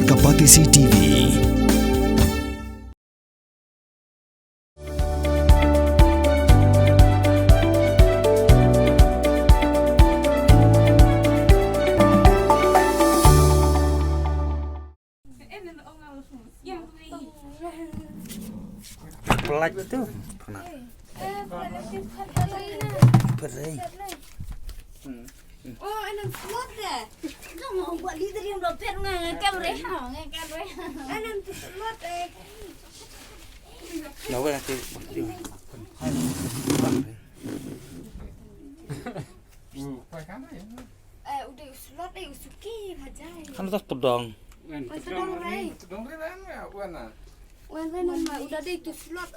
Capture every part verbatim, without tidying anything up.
Ka Batesi T V. Pelat tu. Pernah. Perai. Hmm. Oh, anan slot deh. Nang buat leader yang dompet ngan kamera, ngan kamera. Anan tu slot eh. Lawa nanti. Hmm. Eh, udah slot eh, usuki aja. Kan tas pedang. Wan, tdong rai. Tdong rai wan, wan, wan. Wan rai nan ma, udah dei tu slot.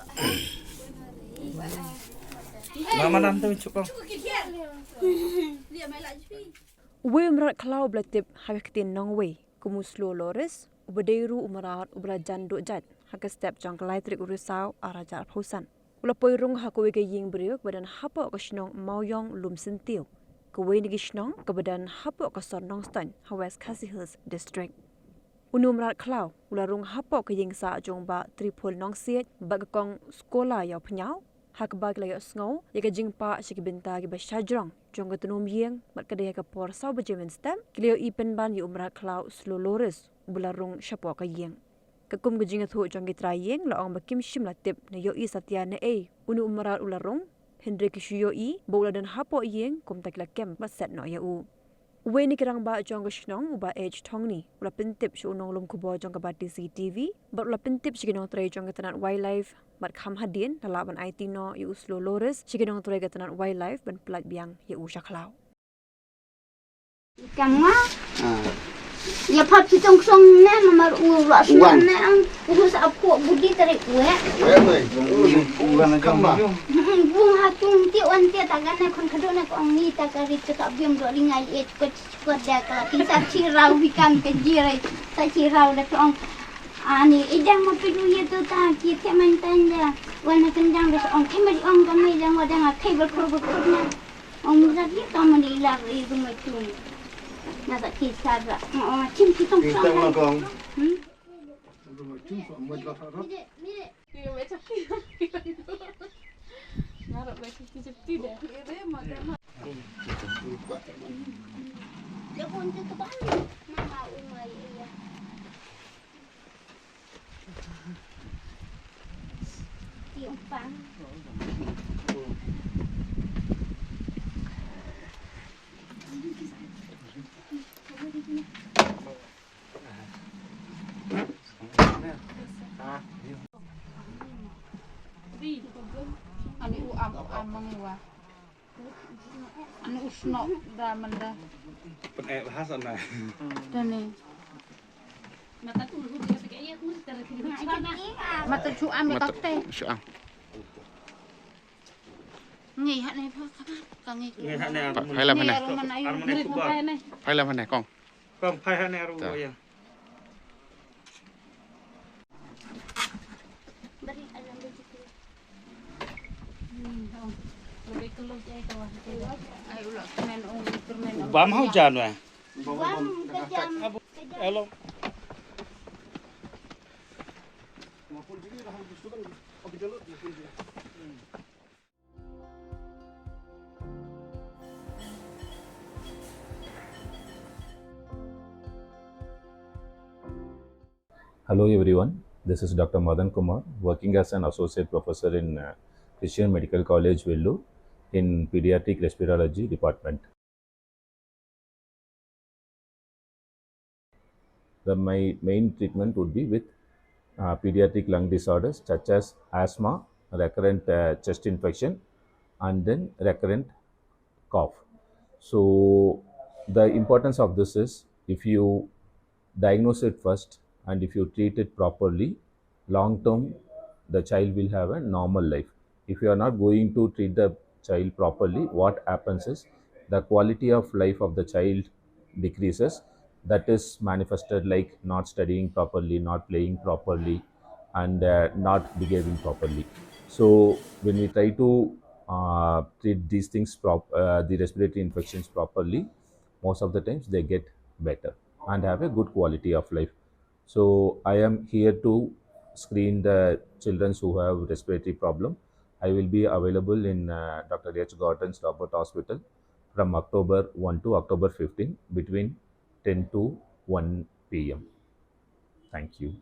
Mama nan tu cukup. Cukup ke dia. Dia mai lagi. Uwei u mrad khlaw uba la tip ha ka ktien nongwei kum u Slow Loris, uba dei ruh u mrad uba la jan duh jait ha ka step jong ka lai tarik u Risaw ar hajar arphew san, u la poi rung ha kawei ka ïing briew kaba don hapoh ka shnong Mawiong Lumsyntiew, kawei na ki shnong kaba don hapoh ka sor Nongstoiñ ha West Khasi Hills District. Une u mrad khlaw u la rung hapoh ka ïing sah jong u Bah Triphul Nongsiej bad ka kong Skola Ïawphniaw, ha kaba ki la ïohsngew ïa ka jingpah sha ki bynta kiba shajrong jong ka tnum ïing, bad ka dei ha ka por saw baje mynstep ki la ïohi pynban ïa u mrad khlaw Slow Loris uba la rung shapoh ka ïing. Katkum ka jingïathuh jong ki trai ïing la ong ba kim shym la tip ne ïohi satia naei une u mrad u la rung, hynrei ki shu ïohi ba u la don hapoh ïing kumta ki la kem bad set noh ïa u. Uwei na ki rangbah jong ka shnong, u Bah H Thongni, u la pyntip sha u nonglum khubor jong ka Batesi T V bad u la pyntip sha ki nongtrei jong ka tnat Wildlife, bad kham hadien la lah ban aiti noh ïa u Slow Loris sha ki nongtrei ka tnat Wildlife ban pyllait biang ïa u sha khlaw. Kam nga. Ah. Ïa phap chi tong song ne, namar u la sna ne ang, u sa ap ko budi tarik we. We, we. Kam ma. Bung ha tung ti wan ti ta kan ne kon khaduk ne ko ang ni ta ka ri ta ka biam do ri ngai e ko ko da ka kin sa chi rau bi kan ka ji rai. Sa chi rau da tong. Ani idang ma pidu ye tu ta ki te man tan da. Wan na kendang da ong te ma di ong ka mai dang wa dang a kai ba ko ba ko na. Ong muzat ye ka mani lar i rumah tu. Na ka kisar ra. Ong chim ki tong. Ki tong ma kong. Hmm? Rumah tu so mo la ra. Ngarap lagi ki jepti deh. Dia pun tu kebalik. Mama umai iya. Ani u am u am mang wa. Ani u snok da manda. Pyneh bahasa na. Tani. Mata chu am ka te. Chu am. Ngi ha ne pha ka ngi. Ngi ha ne. Phai lam ha ne. Phai lam ha ne kong. Kong phai ha ne ru ya. Bam hau jan wa. Bam ka jam. Hello. Hello everyone, this is Doctor Madan Kumar, working as an associate professor in uh, Christian Medical College, Vellore, in pediatric respirology department. The my main treatment would be with uh, pediatric lung disorders such as asthma, recurrent uh, chest infection, and then recurrent cough. So the importance of this is, if you diagnose it first and if you treat it properly, long term the child will have a normal life. If you are not going to treat the child properly, what happens is the quality of life of the child decreases. That is manifested like not studying properly, not playing properly, and uh, not behaving properly. So when we try to uh, treat these things, prop- uh, the respiratory infections properly, most of the times they get better and have a good quality of life. So I am here to screen the children who have respiratory problem. I will be available in uh, Doctor H Gordon's Robert Hospital from October one to October fifteen between ten to one p m. Thank you.